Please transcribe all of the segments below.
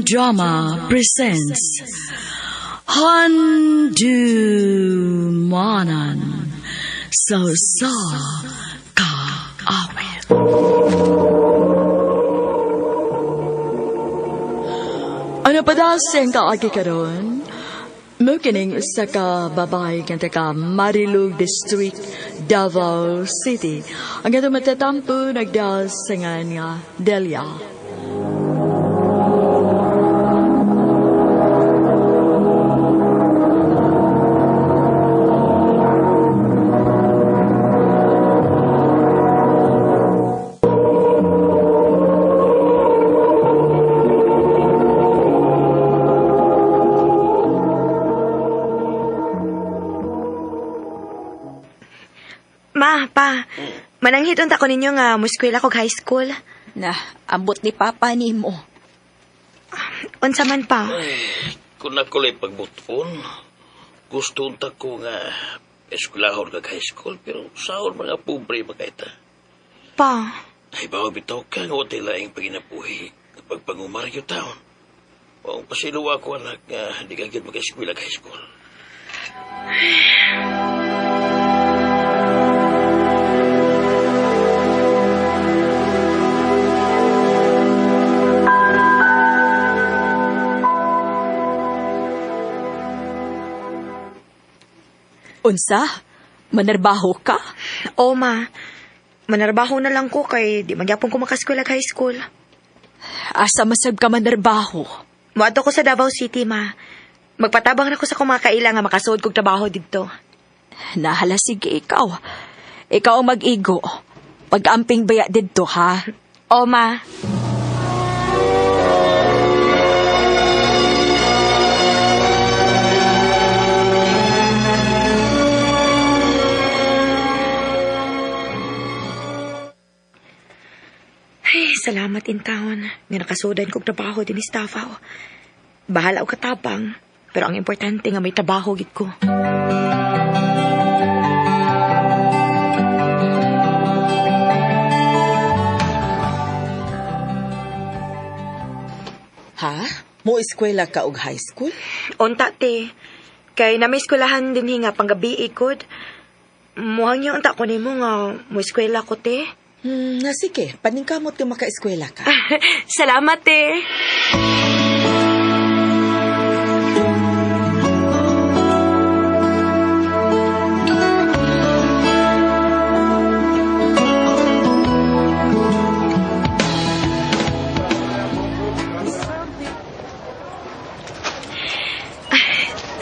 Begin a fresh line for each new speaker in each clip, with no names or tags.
Philippine Drama presents Handumanan sa sa Kaawit. Ano pa daw siyang kaagi karon? Mukining usa ka babae nga taga Marilog District, Davao City. Ang atong matatampo nagdal sa ngan nga Delia.
Ma, pa, mananghit unta ko ninyo nga muskwela kog high school.
Na, ambot ni Papa nimo.
Unsa man pa?
Kung nakulay pagbuton, gusto unta ko nga eskwelahon kag high school, pero saon mga pobre makaita.
Pa,
Ay bawa bitaw ka nga watay laing paginabuhi kapag pangumaryo taon. Ang pasiluwa ko anak nga di ka gyud maka-eskwela high school.
Unsa? Manarbaho ka?
o ma, manarbaho na lang ko kay di magyapon ko makaskwela high school.
Asa masab ka manarbaho?
Moadto ko sa Davao City, ma. Magpatabang na ko sa kumakaila nga makasuod kog trabaho didto.
Nahala, sige ikaw. Ikaw ang mag-igo. Pag-amping baya didto, ha?
O ma. Ay, salamat in town. Nga nakasudan kog trabaho din ni Davao. Bahala og katabang, pero ang importante nga may trabaho gid ko.
Ha? Mo eskwela ka og high school?
Unta te. Kay na may eskwelahan din nga panggabi ikod. Muhang yung unta ko nimo nga mo eskwela ko te.
Na sige, paningkamot ka makaeskwela ka.
Salamat te.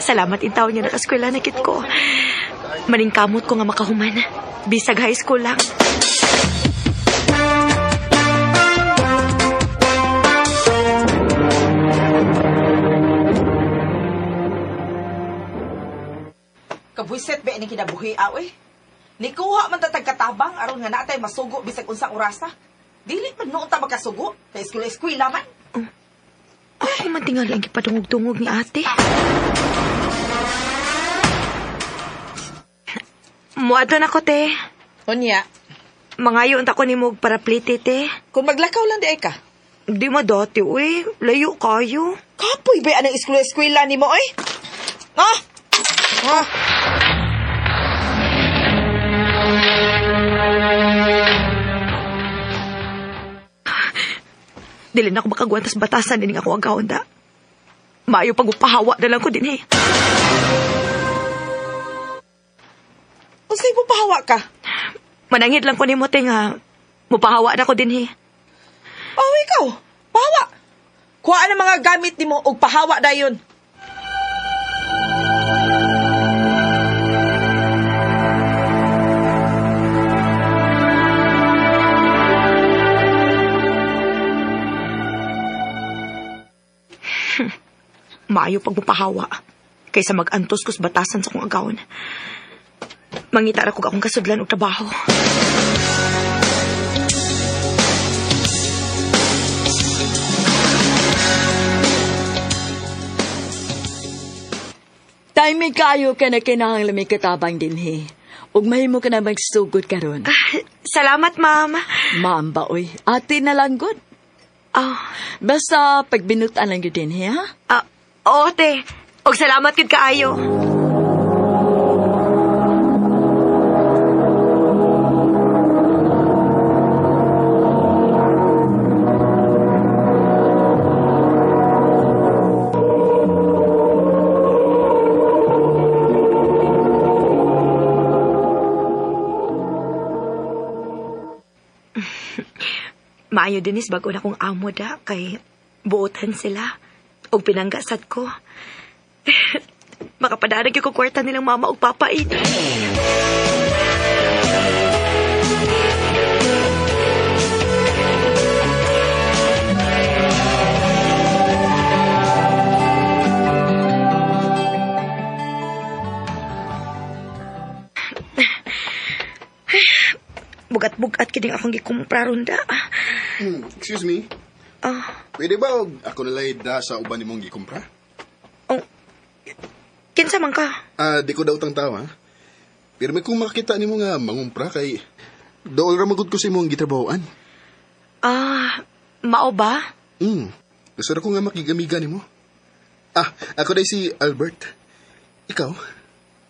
Salamat in taon nga nakaskwela na kit ko. Maningkamot ko nga makahuman. Bisag high school lang.
Kabuiset ba ini kinabuhi aw eh. Nikuha man tatag katabang aron nga natay masugo bisag unsang orasa. Dili man noon ta makasugo kay eskwela-eskwela man.
Ako man tingali ang gipadungog-dungog ni ate. Muadto na ko, te.
Unya,
Mangayo unta ko nimo og paraplite, te.
kung maglakaw lang di ay ka.
Di ma dati, uy. Layo kayo.
Kapoy ba anang eskwela-eskwela nimo oy? Ah! Ah!
Dili na ako makagwantas batasan din ako ang kaunda. Maayo pag upahawa na lang ko din eh.
Unsay mo pahawa ka?
Manangit lang ko nimo, te, nga mupahawa na ko din eh.
Oh, ikaw. Pahawa. Kuha ang mga gamit nimo og pahawa dayon.
Maayo pag mupahawa. Kaysa mag-antos kus batasan sa kong agawon. Mangita ra kog akong kasudlan og trabaho.
Timing kayo ka na kinahanglan may katabang dinhi. Ug mahimo ka na magsugod karon.
Salamat, ma'am.
Ma'am ba oy? Ate na lang gud.
Oh.
Basta pagbinutan lang yun din, ha?
Ah, oo, te. Og salamat gid kaayo. Maayo dinis bago na kong amo da kay buotan sila og pinanggasad ko. Makapadarag yung kwarta nilang mama og papa eh. Bugat-bugat kining akong gikumpra ronda.
Excuse me.
Ah,
Pwede ba og ako nalay da sa uban nimong gikumpra?
oh, kinsa man ka?
Ah, di ko daw tang tawa. Pero may kung makita nimo nga mangumpra kay dool ra magud ko sa imong gitrabahoan.
Ah, mao ba?
Gusto ra ko nga makigamiga nimo. Ah, ako day si Albert. Ikaw?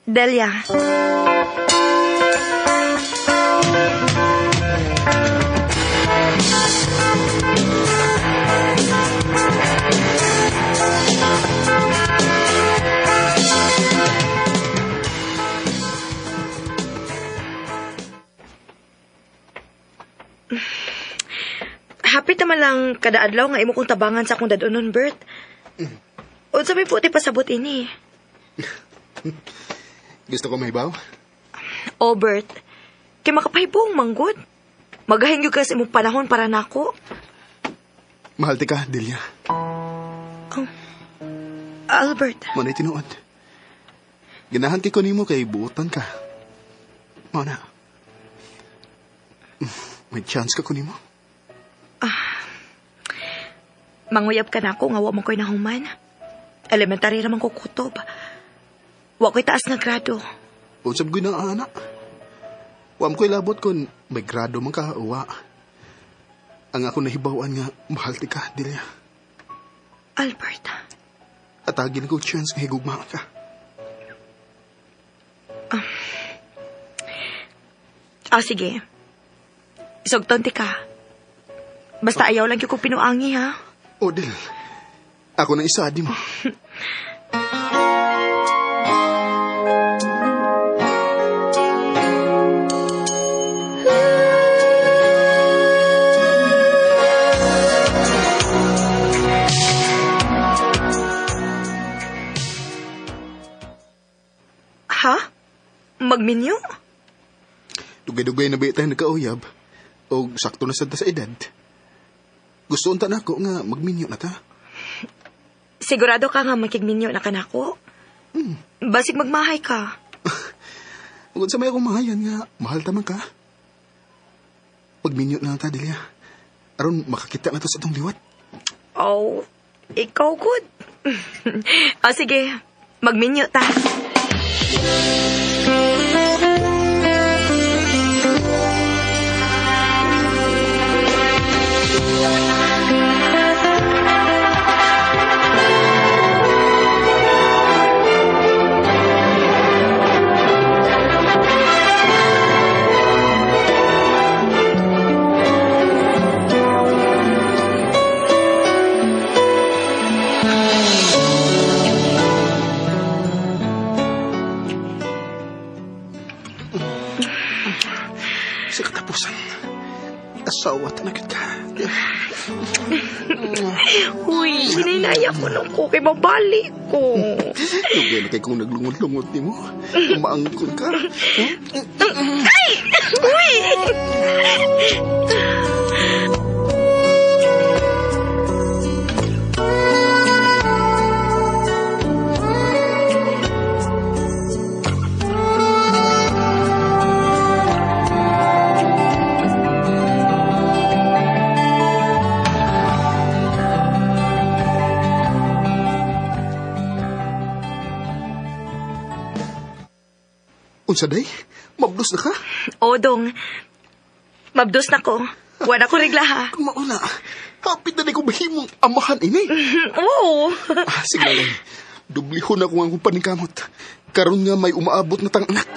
Delia. Hapit naman lang kada adlaw nga imo kong tabangan sa akong dadonon, Bert. Unsa may puti pasabot ini?
Gusto ko mahibaw?
Oh, Bert. Kay makapahibong manggod. Magahin gyud ka sa imong panahon para nako.
Mahal ti ka, Delia.
Oh, Albert.
Mo na tinuod. Ganahan kay ko nimo kay buotan ka. Mao na. May chance ka ko nimo.
Ah, manguyab ka na ako nga wa man ko'y nahuman. Elementary ra man ko kutob. Wa ko'y taas nga grado.
Unsab ko'y na anak. Wa man ko'y labot kun may grado man ka o wa. Ang ako nahibaw-an nga mahal ti ka, Delia.
Albert.
Atagin ko chance nga higugma ka.
Sige. Isugton ti ka. Basta ayaw lang yung kong pinuangi, ha?
Odel, ako na isa, di mo.
Ha? Magminyo?
Dugay-dugay na ba tayo nagkauyab? O sakto na sad ta sa edad? Gusto unta na ako nga magminyo na ta.
Sigurado ka nga makigminyo na ka nako? Basig magmahay ka.
Ug sa may akong mahayan nga, mahal ta man ka. Magminyo na lang ta, Delia. Aron makakita na to sa atong liwat.
Oh, ikaw good. Ah, sige, magminyo ta.
Sa katapusan, asawa tanagit ka.
Uy, hininaya ko nung ko kay mabalik ko.
Dugay na kay kung naglungot-lungot ni mo. Maangkon ka.
Ay! Uy!
Unsa day? Mabdos na ka?
O, dong. Mabdos na ko. Wala ko regla, ha?
Mauna. Hapit na ko mahimong amahan ini.
Oo.
Sige na lang. Dublihon ako ang akong paningkamot. Karon nga may umaabot na tang anak.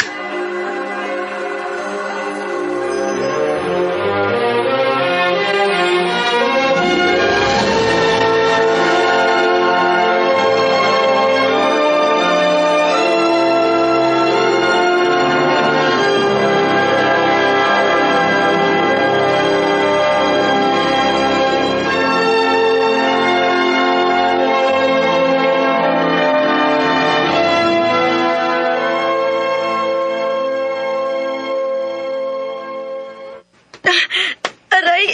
Aray!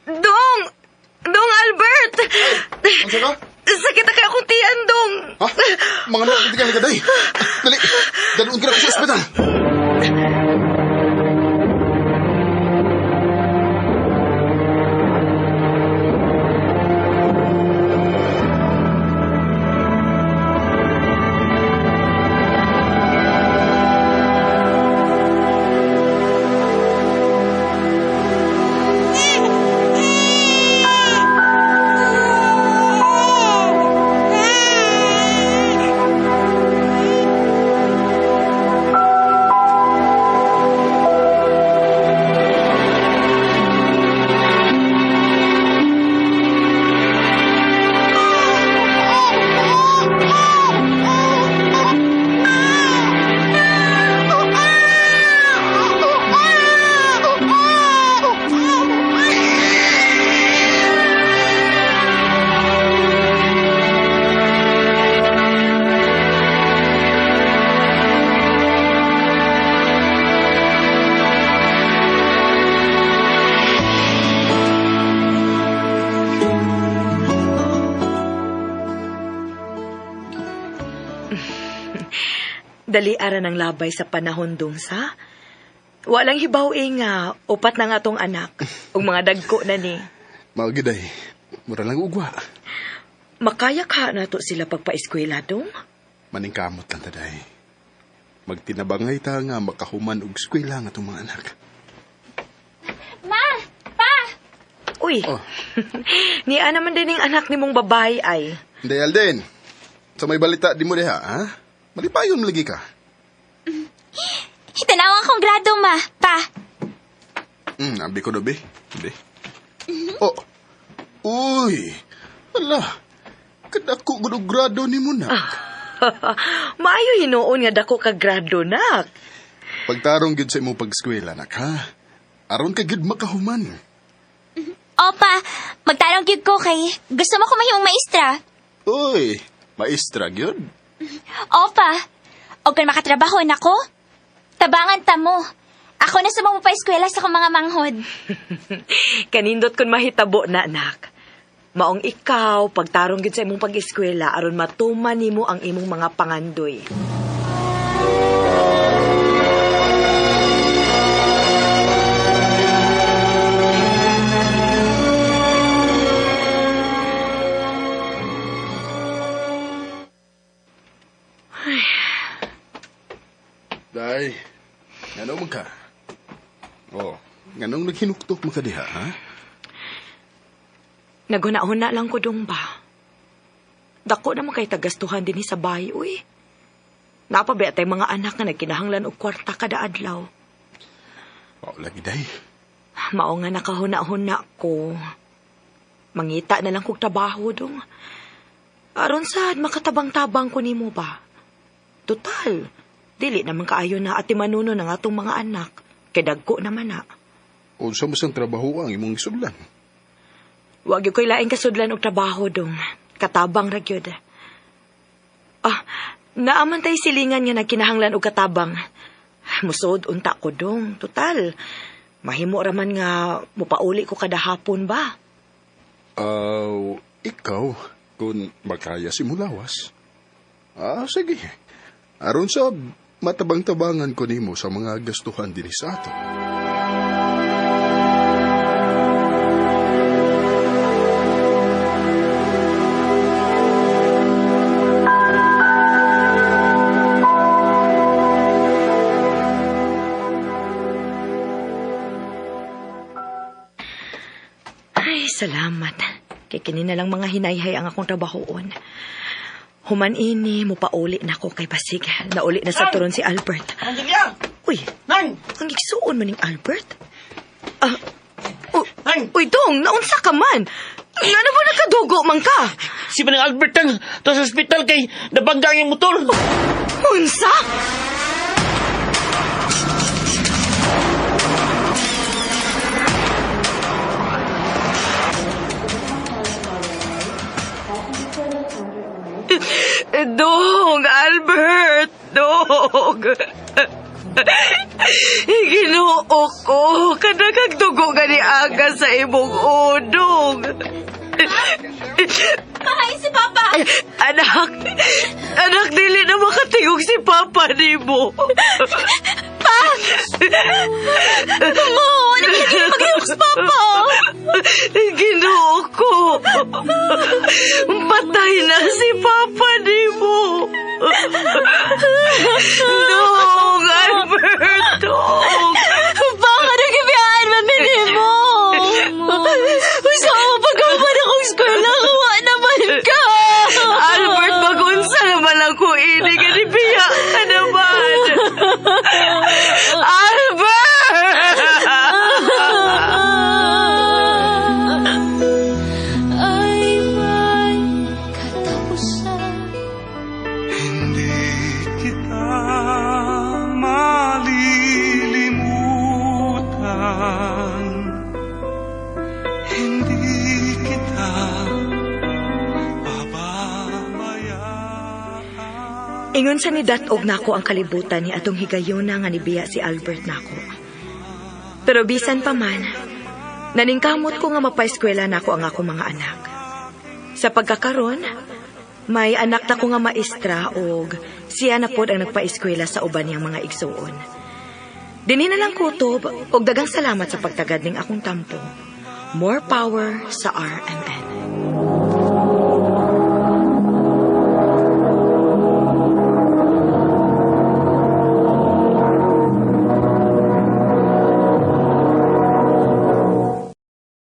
Dong! Dong Albert!
Unsa ka?
Sakit na kaya akong tiyan, Dong!
Ha? Mga anak, hindi ka nagaday. Dali, dalawin ka na ko sa ospital.
Dali ara ng labay sa panahon, Dong, sa? Walang hibaw nga, upat na nga tong anak. Ug mga dagko na ni.
Mao giday, mura lang ugwa.
Makaya ka na to sila pagpa-eskwela, Dong?
Maningkamot lang taday. Magtinabangay ta nga makahuman og eskwela nga itong mga anak.
Ma! Pa!
Uy,
Oh.
Niya naman din yung anak ni mong babae ay.
Hindi, Alden. Sa may balita di mo diha, ha? Malipayon lagi ka.
Tanawan kong grado, ma. Pa!
Abi ko dobi. Hindi. Oh. Uy. Ala. Kadako gud og grado ni mo na.
Maayo hinuon nga dako ka grado, nak.
Pagtarong gyud sa imong pag-eskwela, nak, ha? Aron ka gyud makahuman.
Opa, magtarong gyud ko kay gusto mo ko mahimong maestra.
Uy, maestra gyud.
Opa, og kun makatrabaho nako. Tabangan ta mo. Ako na sa mga pa-eskwela sa akong mga manghod.
Kanindot kun mahitabo na, nak. Maong ikaw, pagtarong gyud sa imong pag-eskwela aron matuman nimo ang imong mga pangandoy.
Day, ngano man ka? Oh, nganong naghinuktok man ka diha, ha?
Naghuna-huna lang ko dong ba? Dako naman kay tagastuhan din sa bahay, uy. Napabiya tay mga anak nga nagkinahanglan og kwarta kada adlaw.
Oh, lagi day.
Mao nga nakahuna-huna ko. Mangita na lang kog trabaho dong. Aron sad makatabang-tabang ko nimo ba? Total, dili naman kaayo na ati manuno ng atong mga anak. Kay dagko naman na.
Unsa mo sang trabaho ang imong isudlan?
Wag gyud ko'y laing kasudlan og trabaho dong. Katabang ra gyud. Ah, naaman tay silingan nga nagkinahanglan og katabang. Musuod unta ko dong. Total, mahimo ra man nga mupauli ko kada hapon ba?
Ikaw, kung makaya si mulawas. Ah, sige. Aron sa matabang-tabangan ko nimo sa mga gastuhan dinhi sa ato.
Ay, salamat. Kini na lang mga hinayhay ang akong trabahoon. Human ini, mupauli na ko kay Basig. Nauli na sa turon si Albert.
Angelia!
Uy,
Nang!
ang igsuon man ning Albert? Ah,
Nang!
uy, dong, naunsa ka man? Ngano ba nagkadugo man ka?
Si Manang Albert ang to sa ospital kay nabangga ang iyang motor.
Unsa? Dong, Albert, dong. Ginoo ko, kanagag dugo gani aga sa imong udong.
Mahay si Papa!
Anak, anak, dili na makatingog si Papa nimo.
Pa! Mo, ano ba lagi maghihok si Papa?
Ginoo ko. Patay na si Papa nimo. Dong, Alberto.
Baka nagibiyaan man mo. Sa ako pagkaman akong eskwela, kawa naman ka.
Albert, magunsa naman ako ini. Ganibiya ka naman. Albert!
Ay may katapusan.
Hindi kita malilimutan. Hindi kita pababayaan.
Ingon sa ni datog nako ang kalibutan ni atong higayona nga nibiya si Albert nako. Pero bisan pa man, naningkamot ko nga mapaeskwela nako ang akong mga anak. Sa pagkakaron, may anak na ko nga maestra og siya na pod ang nagpaeskwela sa uban niyang mga igsuon. Dinhi na lang kutob og dagang salamat sa pagtagad ning akong tampo. More power sa RMN.